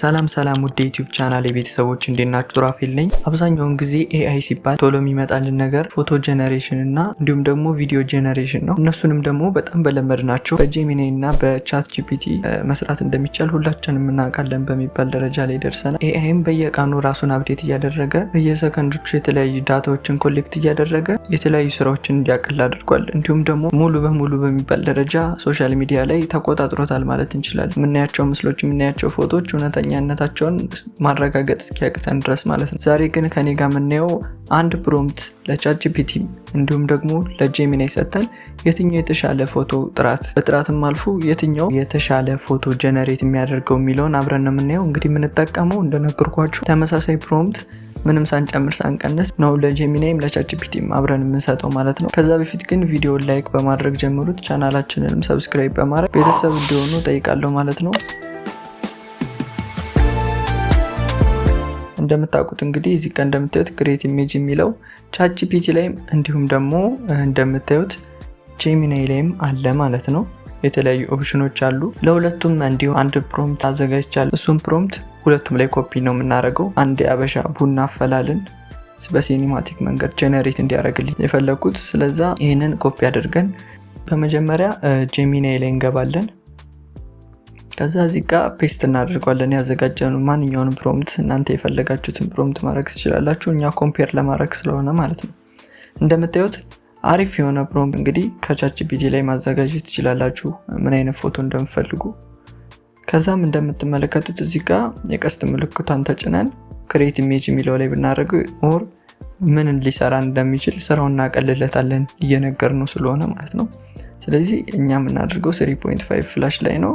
ሰላም ሰላም ውድ የ YouTube channel የቤተሰቦች፣ እንዴት ናችሁ? ራፌል ነኝ። አብዛኛውን ጊዜ AI ሲባል ቶሎ የሚመጣልን ነገር ፎቶ generation እና እንዲሁም ደግሞ video generation ነው። እነሱንም ደግሞ በጣም በለመድናቸው በ Gemini እና በ ChatGPT መስራት እንደሚቻል ሁላችንም እናውቃለን በሚባል ደረጃ ላይ ደርሰናል። AI ም በየቀኑ ራሱን update እያደረገ፣ በየሰከንዶቹ የተለያዩ data ዎችን collect እያደረገ የተለያዩ ስራዎችን እንዲያቀል አድርጓል። እንዲሁም ደግሞ ሙሉ በሙሉ በሚባል ደረጃ social media ላይ ተቆጣጥሮታል ማለት እንችላለን። የምናያቸው ምስሎች፣ የምናያቸው ፎቶዎች እውነተኛነታቸውን ማረጋገጥ እስኪያቅተን ድረስ ማለት ነው። ዛሬ ግን ከኔ ጋር የምናየው አንድ prompt ለ ChatGPT እንዲሁም ደግሞ ለ Gemini ሰጥተን የትኛው የተሻለ ፎቶ ጥራት፣ በጥራትም አልፎ የትኛው የተሻለ ፎቶ generate የሚያደርገው የሚለውን አብረን ነው የምናየው። እንግዲህ የምንጠቀመው እንደነገርኳችሁ ተመሳሳይ prompt ምንም ሳንጨምር ሳንቀንስ ነው ለ Gemini ም ለ ChatGPT ም አብረን የምንሰጠው ማለት ነው። ከዛ በፊት ግን ቪዲዮ like በማድረግ ጀምሩት፣ ቻናላችንንም subscribe በማድረግ ቤተሰብ እንዲሆኑ ጠይቃለሁ ማለት ነው። እንደምታውቁት እንግዲህ እዚህ ጋር እንደምታዩት create image የሚለው ChatGPT ላይም እንዲሁም ደግሞ እንደምታዩት Gemini ላይም አለ ማለት ነው። የተለያዩ ኦፕሽኖች አሉ። ለሁለቱም እንዲሁ አንድ prompt አዘጋጅቻለሁ። እሱም prompt ሁለቱም ላይ ኮፒ ነው የምናደርገው። አንድ የአበሻ ቡና አፈላልን በ cinematic መንገድ generate እንዲያደርግልኝ የፈለግኩት። ስለዛ ይህንን ኮፒ አድርገን በመጀመሪያ Gemini ላይ እንገባለን። ከዛ እዚህ ጋር paste እናደርገዋለን ያዘጋጀነው ማንኛውንም prompt። እናንተ የፈለጋችሁትን prompt ማድረግ ትችላላችሁ። እኛ compare ለማድረግ ስለሆነ ማለት ነው። እንደምታዩት አሪፍ የሆነ prompt እንግዲህ ከ ChatGPT ላይ ማዘጋጀት ትችላላችሁ፣ ምን አይነት ፎቶ እንደምፈልጉ። ከዛም እንደምትመለከቱት እዚህ ጋር የቀስት ምልክቷን ተጭነን create image የሚለው ላይ ብናደርገው more ምን ሊሰራ እንደሚችል ስራውን እናቀልለታለን፣ እየነገርነው ስለሆነ ማለት ነው። ስለዚህ እኛ የምናደርገው 3.5 Flash ላይ ነው።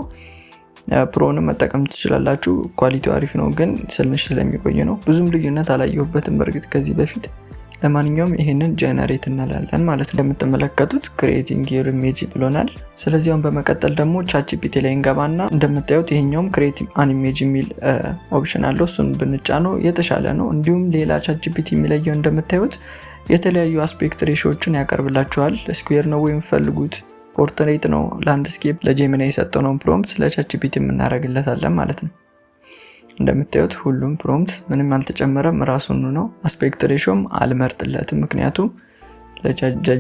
Pro ንም መጠቀም ትችላላችሁ። Quality ው አሪፍ ነው፣ ግን ትንሽ ስለሚቆይ ነው። ብዙም ልዩነት አላየሁበትም በእርግጥ ከዚህ በፊት። ለማንኛውም ይሄንን generate እንላለን ማለት ነው። እንደምትመለከቱት creating your image ብሎናል። ስለዚህ አሁን በመቀጠል ደግሞ ChatGPT ላይ እንገባና እንደምታዩት ይሄኛውም create an image የሚል option አለው። እሱን ብንጫነው የተሻለ ነው። እንዲሁም ሌላ ChatGPT የሚለየው እንደምታዩት የተለያዩ aspect ratio ዎችን ያቀርብላችኋል። Square ነው ወይም ፈልጉት፣ portrait ነው፣ landscape። ለ Gemini የሰጠነውን prompt ለ ChatGPT የምናደርግለታለን ማለት ነው። እንደምታዩት ሁሉም prompt ምንም አልተጨመረም፣ ራሱኑ ነው። Aspect ratio ም አልመርጥለትም፣ ምክንያቱም ለ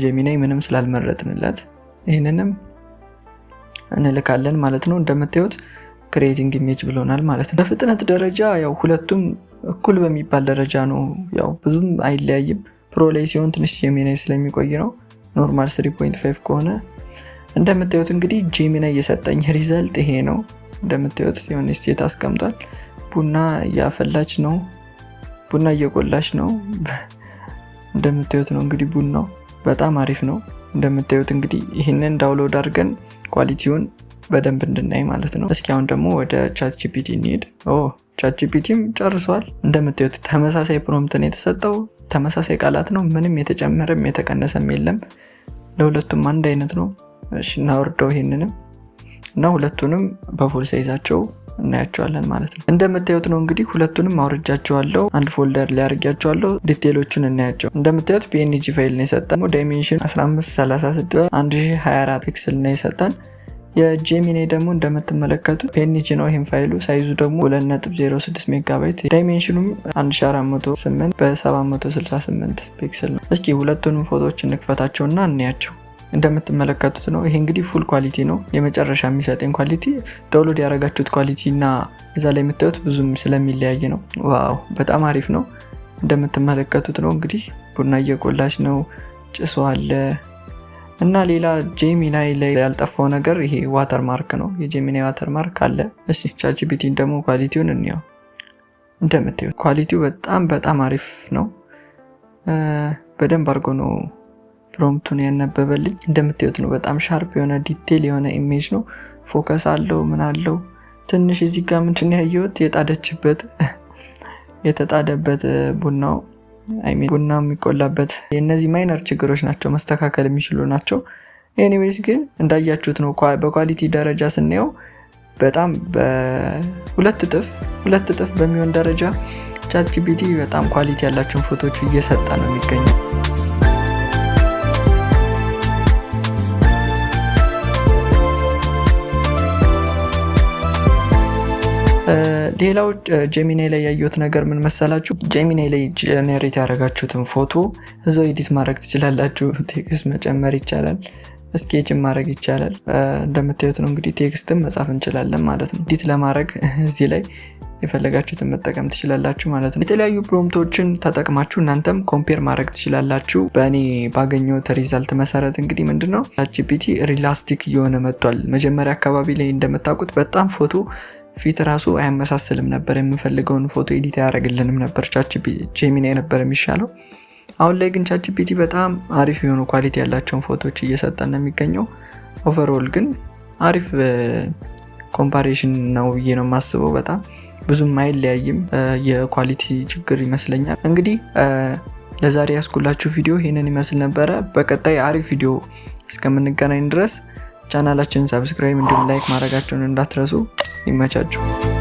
Gemini ምንም ስላልመረጥንለት። ይህንንም እንልካለን ማለት ነው። እንደምታዩት creating image ብሎናል ማለት ነው። በፍጥነት ደረጃ ያው ሁለቱም እኩል በሚባል ደረጃ ነው፣ ያው ብዙም አይለያይም። Pro ላይ ሲሆን ትንሽ Gemini ስለሚቆይ ነው። Normal 3.5 ከሆነ እንደምታዩት እንግዲህ Gemini የሰጠኝ result ይሄ ነው። እንደምታዩት የሆነ ሴት አስቀምጧል። ቡና እያፈላች ነው። ቡና እየቆላች ነው። እንደምታዩት ነው እንግዲህ ቡናው በጣም አሪፍ ነው። እንደምታዩት እንግዲህ ይህንን download አድርገን quality ውን በደንብ እንድናይ ማለት ነው። እስኪ አሁን ደግሞ ወደ ChatGPT እንሂድ። ኦ፣ ChatGPT ም ጨርሷል። እንደምታዩት ተመሳሳይ prompt ነው የተሰጠው። ተመሳሳይ ቃላት ነው። ምንም የተጨመረም የተቀነሰም የለም። ለሁለቱም አንድ አይነት ነው። እሺ፣ እናወርደው ይሄንንም እና ሁለቱንም በ full size ኣቸው እናያቸዋለን ማለት ነው። እንደምታዩት ነው እንግዲህ ሁለቱንም አውርጃቸዋለሁ። አንድ folder ላይ አድርጊያቸዋለሁ። Detail ኦቹን እናያቸው። እንደምታዩት PNG file ነው የሰጠን። Dimension 1536 1024 pixel ነው የሰጠን። የ Gemini ደግሞ እንደምትመለከቱት PNG ነው። ይህም ፋይሉ size ኡ ደግሞ 2.06 ሜጋባይት፣ dimension ኑም 1408 በ768 pixel ነው። እስኪ ሁለቱንም ፎቶዎች እንክፈታቸውና እንያቸው። እንደምትመለከቱት ነው። ይሄ እንግዲህ full quality ነው። የመጨረሻ የሚሰጠኝ quality፣ download ያደረጋችሁት quality እና እዛ ላይ የምታዩት ብዙም ስለሚለያይ ነው። Wow፣ በጣም አሪፍ ነው። እንደምትመለከቱት ነው እንግዲህ ቡና እየቆላች ነው፣ ጭሱ አለ እና ሌላ Gemini ላይ ያልጠፋው ነገር ይሄ watermark ነው። የ Gemini watermark አለ። እሺ፣ ChatGPT ን ደግሞ quality ውን እንየው። እንደምታዩት quality ው በጣም በጣም አሪፍ ነው። በደንብ አድርጎ ነው prompt ኡን ያነበበልኝ። እንደምታዩት ነው። በጣም sharp የሆነ detail የሆነ image ነው። Focus አለው፣ ምን አለው። ትንሽ እዚህ ጋር ምንድን ያየሁት የተጣደበት ቡናው፣ I mean ቡና የሚቆላበት፣ የእነዚህ minor ችግሮች ናቸው፣ መስተካከል የሚችሉ ናቸው። Anyways ግን እንዳያችሁት ነው፣ በ quality ደረጃ ስናየው በጣም በሁለት እጥፍ 2 እጥፍ በሚሆን ደረጃ ChatGPT በጣም quality ያላቸውን ፎቶዎች እየሰጠ ነው የሚገኘው። ሌላው Gemini ላይ ያየሁት ነገር ምን መሰላችሁ? Gemini ላይ generate ያደረጋችሁትን ፎቶ እዛው edit ማድረግ ትችላላችሁ። Text መጨመር ይቻላል። Sketch ን ማድረግ ይቻላል። እንደምታዩት ነው እንግዲህ፣ text ም መጻፍ እንችላለን ማለት ነው። Edit ለማድረግ እዚህ ላይ የፈለጋችሁትን መጠቀም ትችላላችሁ ማለት ነው። የተለያዩ prompt ኦችን ተጠቅማችሁ እናንተም compare ማድረግ ትችላላችሁ። በእኔ ባገኘሁት result መሰረት እንግዲህ ምንድን ነው፣ ChatGPT realistic እየሆነ መጥቷል። መጀመሪያ አካባቢ ላይ እንደምታውቁት በጣም ፎቶ ፊት ራሱ አያመሳስልም ነበር። የምንፈልገውን ፎቶ edit አያደርግልንም ነበር። Gemini ነበር የሚሻለው። አሁን ላይ ግን ChatGPT በጣም አሪፍ የሆኑ quality ያላቸውን ፎቶዎች እየሰጠን ነው የሚገኘው። Overall ግን አሪፍ comparison ነው ብዬ ነው የማስበው። በጣም ብዙም አይለያይም። የ quality ችግር ይመስለኛል። እንግዲህ ለዛሬ ያስኩላችሁ ቪዲዮ ይህንን ይመስል ነበረ። በቀጣይ አሪፍ ቪዲዮ እስከምንገናኝ ድረስ ቻናላችንን subscribe እንዲሁም like ማድረጋችሁን እንዳትረሱ። ይመቻችሁ።